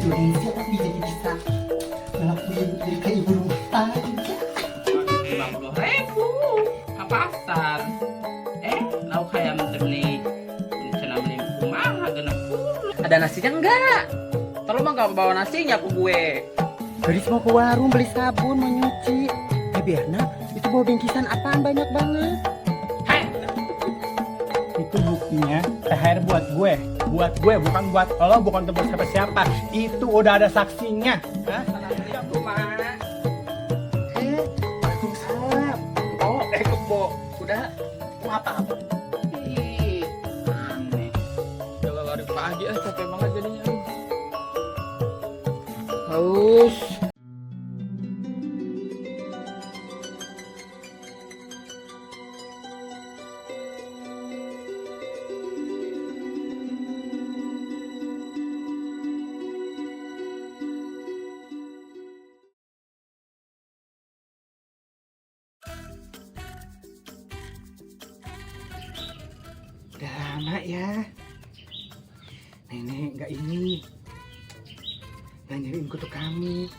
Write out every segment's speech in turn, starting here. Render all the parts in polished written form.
Indonesia tapi jadi bisa ngelakuin jadi kayak ibu rumah tangga. 50.000 ke pasar. Lauk hayam teh beli cenah beli kumaha 60. Ada nasinya enggak? Tolong mah enggak bawa nasinya ke gue. Gadis mau ke warung beli sabun, mau nyuci. Berna, itu bawa bingkisan apaan banyak banget. Hai, Itu buktinya THR buat gue. Buat gue, bukan buat lo, bukan untuk siapa-siapa. Itu udah ada saksinya. Hah? Assalamualaikum, Mak. Waalaikumsalam. Oh, kebo. Udah. Mau apa-apa? Ih, aneh. Jalan lari pagi, capek banget jadinya. Haus. Udah lama ya. Nenek nggak ini. Nggak nyariin kutu kamu.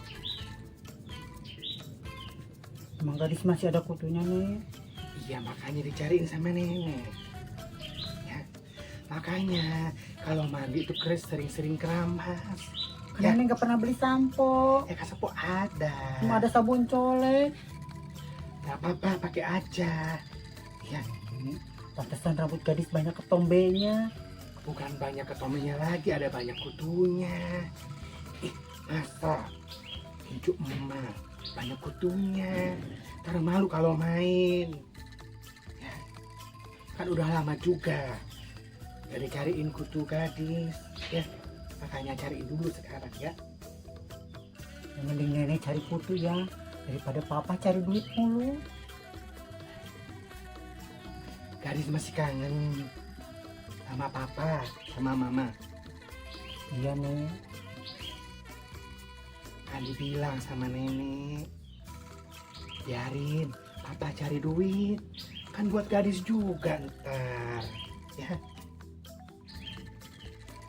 Emang gadis masih ada kutunya nih? Iya, makanya dicariin sama nenek. Ya, makanya kalau mandi tuh keris sering-sering keramas. Kan Ya. nenek nggak pernah beli sampo. Ya kan sampo ada. Cuma ada sabun colek. Nggak apa-apa, pakai aja. Ya, Pantesan rambut gadis banyak ketombenya. Bukan banyak ketombenya lagi, ada banyak kutunya. Ih, masa incu emak banyak kutunya. Ntar malu kalau main. Ya, kan udah lama juga gak dicariin kutu gadis. Ya, makanya cariin dulu sekarang ya. Yang mending nenek cari kutu ya, daripada papa cari duit mulu. Gadis masih kangen sama papa, sama mama. Iya nih. Kan dibilang sama nenek, biarin papa cari duit, kan buat gadis juga ntar, ya.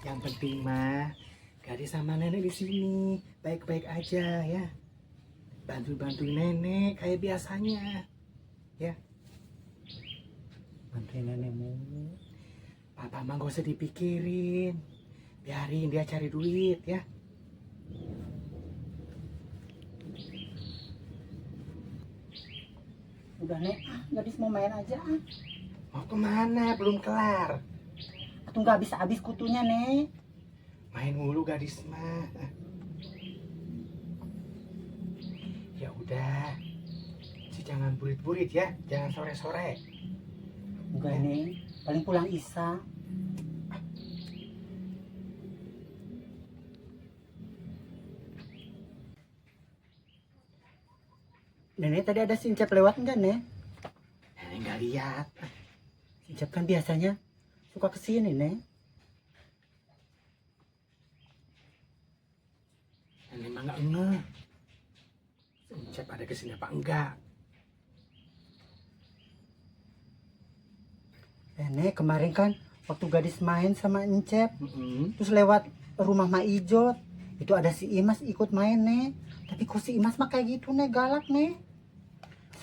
Yang penting mah gadis sama nenek di sini baik-baik aja ya. Bantu-bantuin nenek kayak biasanya, ya. Bantuin nenek mulu. Papa mah gak usah dipikirin, biarin dia cari duit ya. Udah nek, gadis mau main aja ah. Mau kemana? Belum kelar. Atau nggak habis-habis kutunya nek. Main mulu gadis mah. Ya udah, si jangan burit-burit ya, jangan sore-sore. Enggak nek, paling pulang Isa. Nenek tadi ada si Encep lewat enggak nek? Nenek nggak lihat. Si Encep kan biasanya suka kesini nek. Nenek mah nggak ngeh. Si Encep ada kesini apa enggak? Nenek kemarin kan waktu gadis main sama Encep, terus lewat rumah Ma Ijot, itu ada si Imas ikut main nek. Tapi kok si Imas mah kayak gitu nek, galak nek.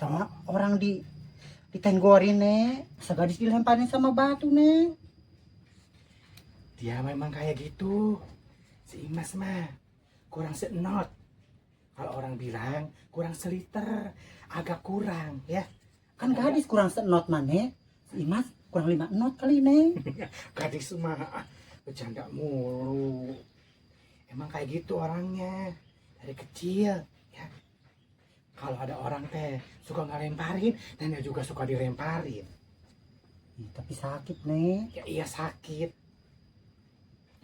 Sama orang ditenggorin nek, masa gadis dilemparin sama batu nek. Dia memang kayak gitu. Si Imas mah kurang senot. Kalau orang bilang kurang seliter, agak kurang ya. Kan gadis kurang senot mah nek. Si Imas kurang 5 not kali nek. Gadis mah bercanda mulu. Emang kayak gitu orangnya dari kecil ya. Kalau ada orang teh suka ngelemparin, dan dia juga suka dilemparin. Ih, tapi sakit nek. Ya iya sakit.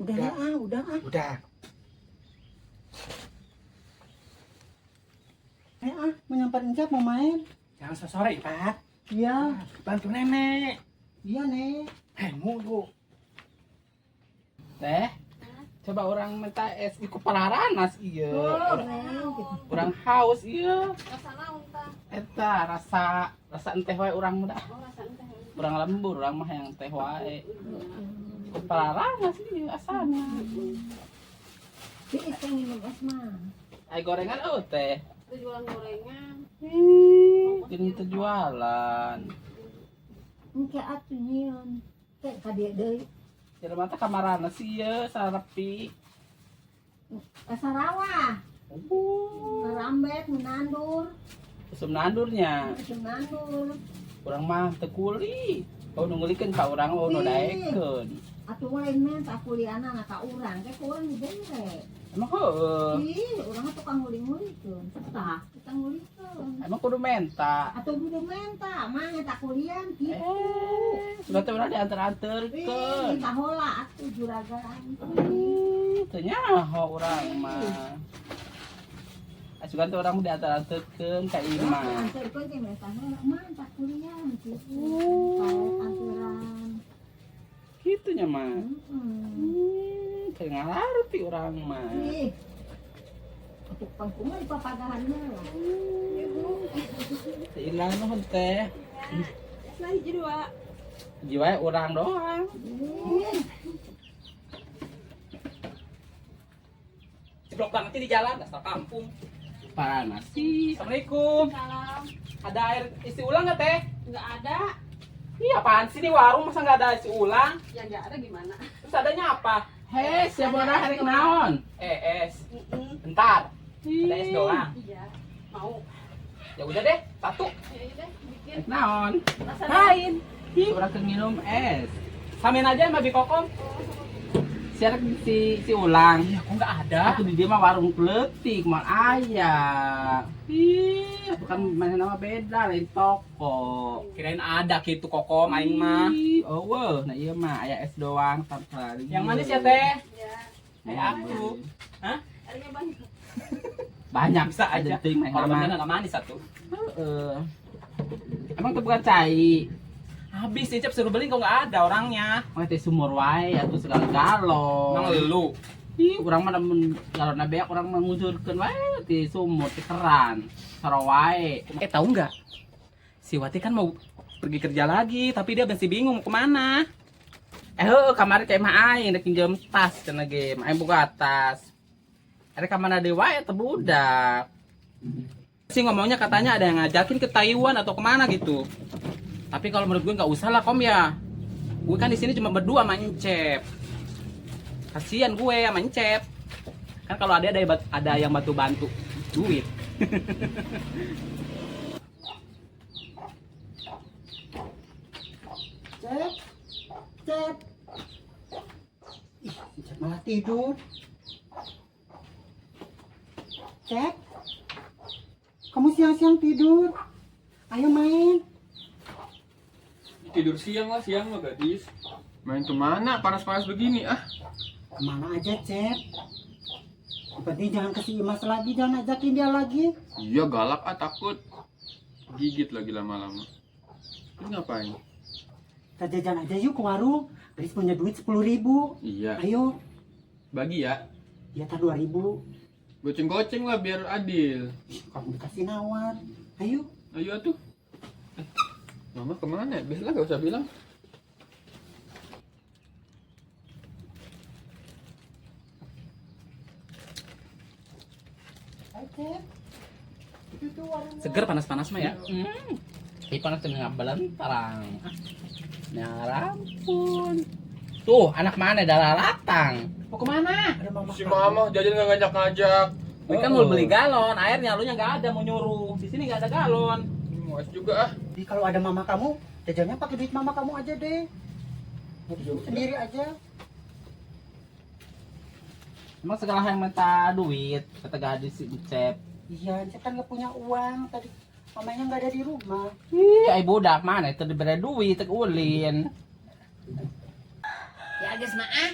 Udah Udah. ya, ah, udah ah. Udah. Ah, mau nyamperin Encep mau main. Jangan sore-sore, Pak. Iya. Bantu nenek. Iya, Nek. Mulu. Teh, coba orang minta es iku palaranas ieu. Orang haus ieu. Rasa naon tah? Eta rasa enteh wae urang mah. Oh, rasa enteh. Urang lembur, urang mah yang teh wae. Iku palaranas ieu asalna. Tiis yang minum es mah. Ai gorengan eueuh teh. Itu jualan gorengan. Ini teh jualan. Engke atuh nyieun. Teh ka dieu deui. Jelema teh kamarana sih ye sarepi. Ka Sarawak. Karambet menandur, Usum nandurnya. usum nandur. Urang mah teu kuli. Oh nu ngulikeun ka urang oh nu daekeun. Atuh lain mah tak kuliana na ka urang, ke ku urang dibere. Emang heueuh. Ih, urang mah tukang nguling-ngulikeun. Tah, tukang ngulikeun. Emang kudu menta. Atuh kudu menta, mah tak kulian gitu. Sudah teh urang Ih, diantar-anterkeun. tahola atuh juragan. Teu nyaho urang mah. Asukan teh urang diantar-anterkeun ka imah. Anterkeun teh menta heula, mah tak kulian gitu. Anteran. Kitu nya mah. Heeh. Teu ngalarti urang mah. Ih. Atuh pangkumaha di papadahan heula. Teu ilang nuhun teh. Nah, hiji dua. Jiwa urang doang. Ih. Jeblok banget ini di jalan, dasar kampung. Panas sih. Assalamualaikum. Salam. Ada air isi ulang nggak teh? Nggak ada. Iya apaan sih di warung masa nggak ada isi ulang? Ya nggak ada gimana? Terus adanya apa? Hei, siapa orang hari naon? Es. Bentar. Ada es doang. Iya. Mau. Ya udah deh, satu. Ya iya deh, bikin. Es naon? Rasa Lain. Ih, orang keur minum es. Samain aja sama Bikokom. Siapa si ulang? Iya, kok nggak ada? Aku di dia mah warung kletik, mal ayah. Ih, bukan mana nama beda lain toko. Kirain ada gitu kokom aing mah. Ih, oh weh, nah iya mah aya es doang tanpa Yang manis ya teh? Ya. Kayak aku. Hah? Airnya banyak. Banyak Bisa aja. Penting mah Kalau mah. bener nggak manis satu. Heeh. Emang tuh bukan cai. Habis Icep suruh beli kok nggak ada orangnya. Mah teh sumur wae atuh segala galon. Emang lu. Ih, urang mah lamun galonna beak urang mah ngujurkeun wae ti sumur ti keran. Saro wae. Eh tahu nggak? Si Wati kan mau pergi kerja lagi, tapi dia masih bingung mau kemana. Eh heueuh kamari ka imah aing rek minjem tas cenah ge, aing boga tas. Ada ka mana deui wae teh budak. Si ngomongnya katanya ada yang ngajakin ke Taiwan atau kemana gitu. Tapi kalau menurut gue nggak usah lah kom ya. Gue kan di sini cuma berdua sama Encep. Kasian gue sama Encep. Kan kalau ada ada yang bantu-bantu duit. Cep, Cep. Ih, Cep malah tidur. Cep, kamu siang-siang tidur. Ayo main. Tidur siang lah, siang lah gadis. Main kemana? Panas-panas begini ah. Kemana aja, Cep? Yang penting jangan kasih Imas lagi, jangan ajakin dia lagi. Iya galak ah takut. Gigit lagi lama-lama. Terus ngapain? Kita jajan aja yuk ke warung. Gadis punya duit 10.000. Iya. Ayo, Bagi ya. ya tar 2.000. Goceng-goceng lah biar adil. Ih, kamu dikasih nawar. Ayo. Ayo atuh. Eh, Mama kemana? Biasalah gak usah bilang. Ayo, Cep. Itu tuh warungnya. Seger panas-panas mah ya. Ih, panas teh ngabelentarang. Nah, ampun. Tuh, anak mana dalalatan. Mau kemana? Ada mama Si kamu. mama jajan gak ngajak-ngajak. Gue kan mau beli galon, airnya lu nya nggak ada mau nyuruh. Di sini nggak ada galon. Ini mau es juga ah. Jadi kalau ada mama kamu, jajannya pakai duit mama kamu aja deh. Sendiri aja. Emang segala yang minta duit, kata gadis si Encep. Iya, Encep kan nggak punya uang tadi. Mamanya nggak ada di rumah. Ih, ai budak mana itu diberi duit, teu ulin. Ya geus mah ah.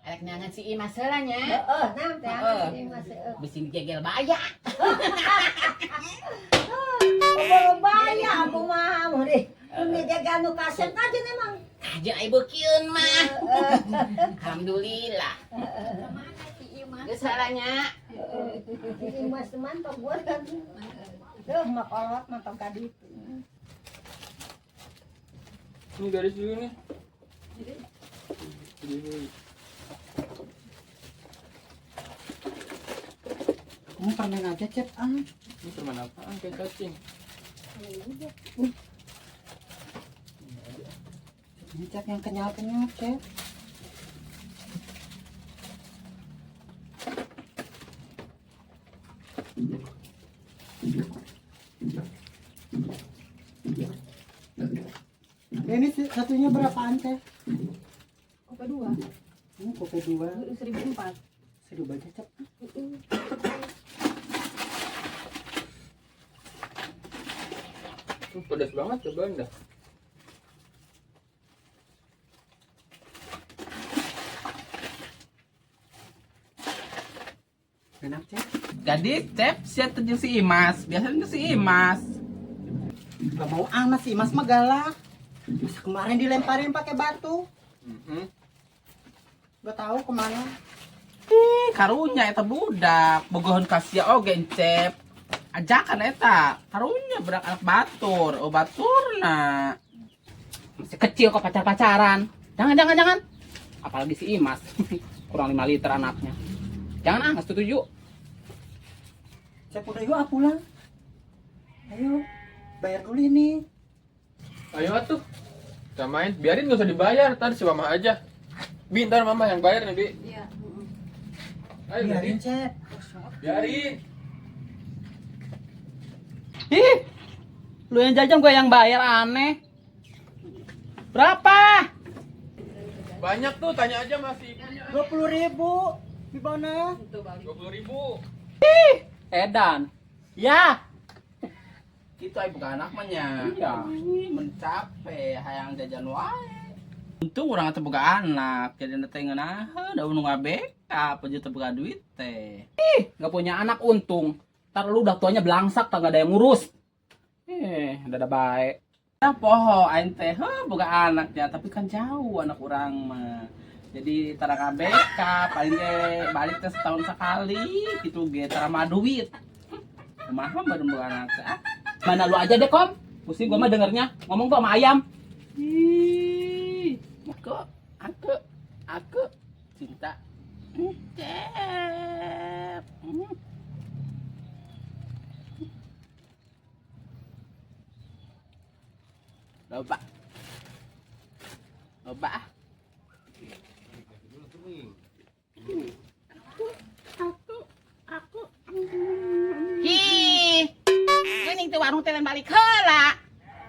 Arek neangan si Imas heula nya. Heeh, nah teh Heeh. si Imas heeh. Bisi gegel baya. Boro baya kumaha mun deh. Mun jaga nu kasep aja emang. Kajeun ai beukieun mah. Alhamdulillah. Kemana si Imas? Geus heula nya. Si Imas mantap gua kan. Duh, mah kolot mantap ka ditu. Ini garis dulu nih. Ini. permen aja, Cep. Ah. Ini permen apaan kayak cacing? Ini Cep yang kenyal-kenyal, Cep. Ini satunya berapaan, Teh? Kopi dua. Kopi dua. 1004. Seru aja, Cep. Pedas banget, cobain dah. Enak, Cep. Gadis, Cep, siapa jeung si Imas? Biasanya si Imas. Gak mau amat si Imas mah galak. Masa kemarin dilemparin pakai batu. Gak tahu kemana. Ih, karunya eta budak. Bogohan ka sia oge, Encep. Ajakan eta. Karunya budak anak batur. Oh, baturna. Masih kecil kok pacar-pacaran. Jangan, jangan, jangan. Apalagi si Imas. Kurang 5 liter anaknya. Jangan ah, nggak setuju. Cep udah yuk ah pulang. Ayo, bayar dulu ini. Ayo atuh. Kita main, biarin gak usah dibayar, ntar si mama aja. Bi, ntar mama yang bayar nih, Bi. Iya. Ayo, Biarin, Bi. Cep. Biarin. Ih, lu yang jajan gue yang bayar aneh. Berapa? Banyak tuh, tanya aja masih ibunya. 20.000. Di mana? 20.000. Edan. Ya. Gitu ay bukan anak mah nya. Iya. Ih, mencapai hayang jajan wae. Untung urang teh boga anak, jadi teh ngeunaheun da nu ngabeka apa teu boga duit teh. Nggak punya anak untung. Ntar lu udah tuanya belangsak, tak ada yang ngurus. Udah ada baik. Ya poho aing teh heuh boga anaknya, tapi kan jauh anak urang mah. Jadi tara ngabeka, paling ge balik teh setahun sekali gitu ge tara mah duit. Kumaha baru boga anak teh ah. Mana lu aja deh, Kom. Pusing gua mah dengernya. Ngomong tuh sama ayam. Ih, aku cinta Encep. Loba. Loba. Ah. Aku. Hi. Geuning teh warung teh lain balik heula.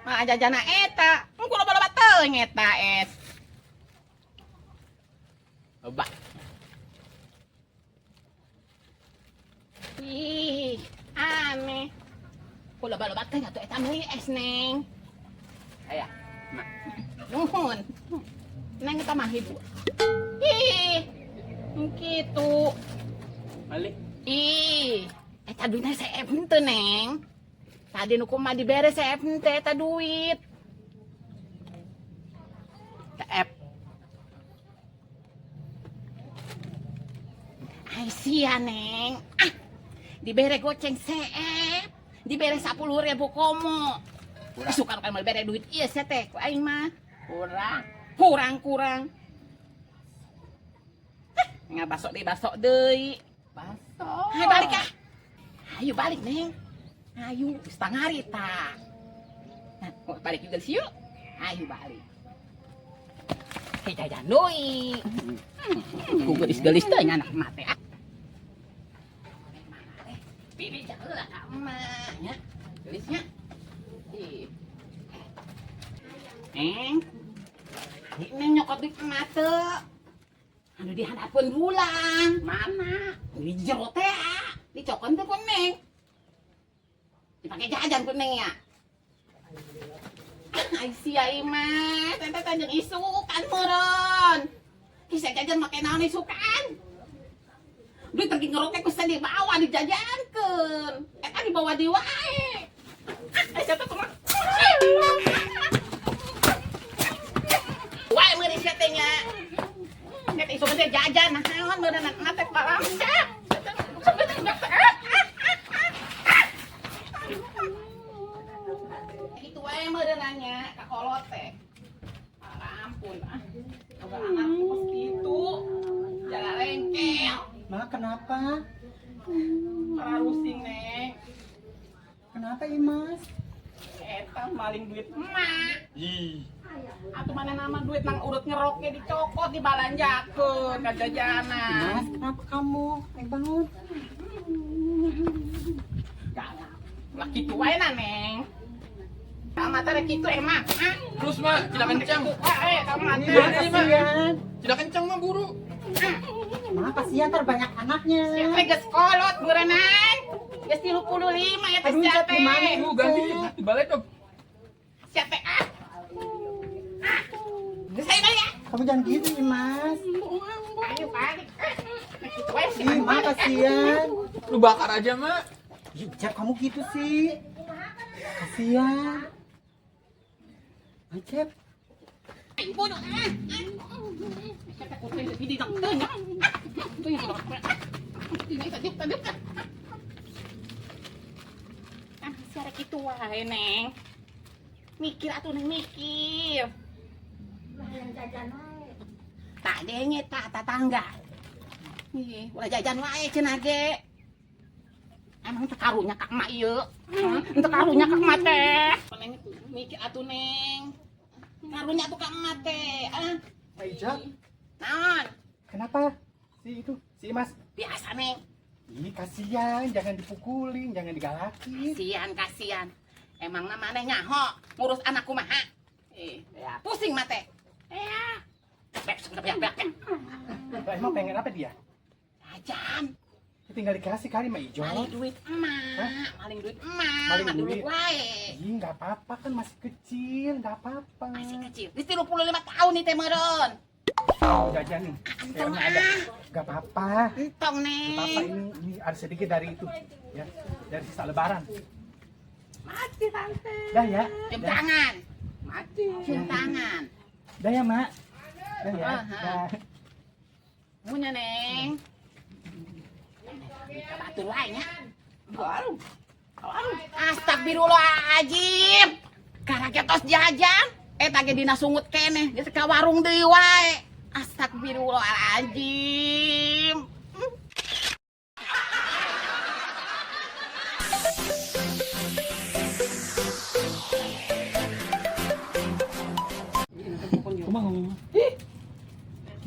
Malah jajana eta. Mun loba-loba teuing eta es. Loba. Ih, aneh. Ku loba-loba teuing atuh eta meuli es, Neng. Aya. Mak. Nuhun. Neng eta mah ibu. Ih, kitu. Balik. Ih, eta duitna seep henteu, Neng. Tadi nu kumaha dibere seep henteu eta duit. Seep. Ai sia, Neng. Ah, dibere goceng seep. Dibere 10.000 komo. Suka kan bere duit ieu sia teh ku aing mah. Kurang. Kurang kurang. Hah, nggak basok deui basok deui. Baso. Ayo balik ah. Ayo balik, Neng. Ayo, setengah hari ta. Nah, mau balik juga sih yuk. Ayo balik. Hei jajan deui. Ku geulis-geulis teh nya anak emak teh ah. Bibi jangan lah ka emak nya. Geulisnya. Ih. Neng. Neng nyokot duit emak teu. Anu di handapeun bulan. Mana? Di jero teh ah. Dicokon teh ku Neng. Dipakai jajan ku Neng ya. Ai sia mah, teh teh jeung isukan meureun. Kisah jajan make naon isukan. Duit pergi ngerokek ku dibawa dijajankeun. Eta dibawa di wae. Ah, sia teh kumaha? Wae meuri sia teh nya. Eta isukan teh jajan naon meureun anak teh balangsak. Gitu wae meureunanya ka kolot teh. Ampun ah. Boga anak kos kitu. Jalan lengkel. Ma, kenapa? Pararusing, Neng. Kenapa Imas? Eta maling duit emak. Ih. Atuh mana nama duit nang urut ngeroknya dicokot dibalanjakeun ka jajanan. Imas, kenapa kamu? Ayo bangun. Galak. Lah kitu wae na, Neng. Sama teh kitu emang. Ah, Terus, Mak, tidak kencang. wae kamu teh. Buru nih, Mak. Kasihan. Tidak kencang, Mak, buru. Ma, kasihan ntar banyak anaknya. Siapa geus kolot beureunang? Geus 35 ya teh Aduh, sia Cep, teh. gimana? Lu ganti dibalik dong. Sia teh ah. Ah. Geus ayo balik ah. Kamu jangan gitu, Imas. Ayo balik. Ah. Nah, kitu wae sih. Ih, Ma, kasihan. Lu bakar aja, Mak. Ih, Cep, kamu gitu sih. Kasihan. Ayo, Cep. Ayo bunuh ah. Sia teh kudu di dang teu nya. Teu nya. Ini tadi tadi. Ah, sia rek kitu wae, Neng. Mikir atuh Neng mikir. Yang jajan wae. Tak denge tak tetangga. Ih, ulah jajan wae cenah ge. Emang teu karunya ka emak ieu. Teu karunya ka emak teh. Neng mikir atuh Neng. Karunya atuh ka emak teh. Ah, Pak Ijat, naon? kenapa? Si itu, si Imas. Biasa Neng. Ih, kasihan, jangan dipukulin, jangan digalakin. Kasihan, kasihan. Emang maneh nyaho ngurus anak kumaha? Eh, ya, pusing mah teh. Ya. Bek, bek, bek. Lah, emang pengen apa dia? Jajan. Ya, tinggal dikasih kali, Mak Ijo. Maling duit emak, maling duit emak, Maling maling duit. duit wae. Ih, nggak apa-apa kan masih kecil, nggak apa-apa. Masih kecil. Geus 35 tahun nih teh meureun. Mau jajan nih. Entong Kayaknya ada. ah. Nggak apa-apa. Entong Nggak apa-apa neng. ini ada sedikit dari itu. Ya, dari sisa lebaran. Mati tante. Dah ya. Cium Dah, tangan. Mati. Cium tangan. dah ya, Mak. Dah ya. Aha. Dah. Punya neng. Batur wae nya. Baru. Astagfirullahaladzim. Karena tos jajan. Eta ge dina sungut keneh. Geus ka warung deui wae. Astagfirullahaladzim.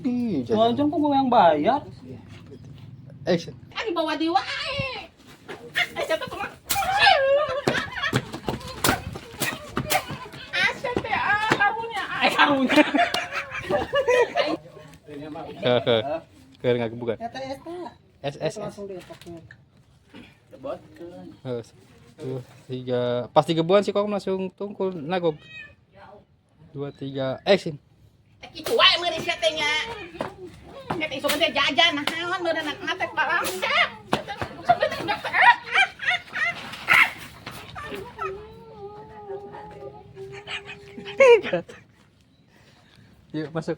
Ih, jajan kok gue yang bayar? Action. Ah dibawa deui wae. Ah, siapa tuh mah? Ah, siapa ah karunya. Ah, karunya. Ke nggak bukan. Eta, eta. S S S. Langsung dietakeun. Satu, tiga. Pas tiga bulan sih kok langsung tungkul nagog. 2 3 action. Kitu wae meuri sia teh nya. Eta isuk teh jajan naon meureun teh balang. Yuk masuk.